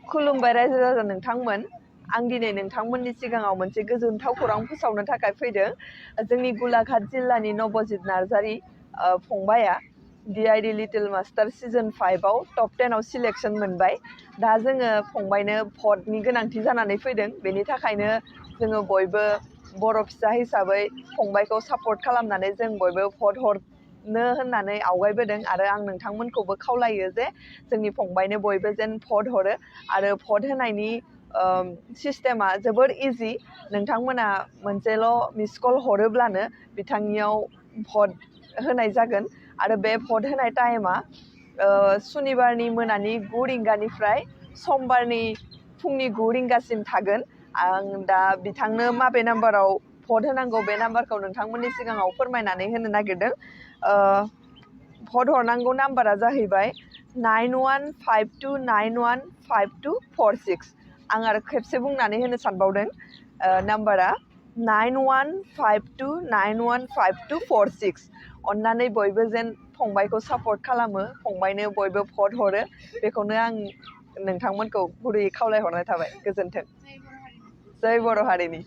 खुलुमबाय रायजो राजा नोंथांमोन आं दिनै नोंथांमोननि सिगाङाव मोनसे गोजोनथाव खौरां फोसावनो थाखाय फैदों जोंनि गलाघाट जिल्लानि नब'ज नार्जारी फंबाया DID लिटिल मास्टार सिजन 5 आव टप 10 आव सिलेक्शन मोनबाय दा जोङो फंबायनो भटनि गोनांथि जानानै फैदों बेनि थाखायनो जोङो बयबो बर' फिसा हिसाबै फंबायखौ सापर्ट खालामनानै जों बयबो भट हरनो होननानै आवगायबोदों आरो आं नोंथांमोनखौबो खावलायो जे जोंनि फंबायनो बयबो जेन भट हरो आरो भट होनायनि सिस्टेमा जोबोर इजि नोंथांमोना मोनसेल' मिस कल हरोब्लानो बिथांनियाव भट होनाय जागोन आरो बे भट होनाय टाइमा सुनिबारनि मोनानि 9 रिंगानिफ्राय समबारनि फुंनि 9 रिंगासिम थागोन आं दा बिथांनो माबे नाम्बाराव भट होनांगौ बे नाम्बारखौ नोंथांमोननि सिगाङाव फोरमायनानै होनो नागिरदों भट हरनांगौ नाम्बारा जाहैबाय 9152915246 आं आरो खेबसे बुंनानै होनो सानबावदों नाम्बारा 9152915246 अन्नानै बयबो जेन फंबायखौ सापर्ट खालामो फंबायनो बयबो भट हरो बेखौनो आं नोंथांमोनखौ गुरैयै खावलायहरनाय थाबाय गोजोन्थों जय बर' हारिनि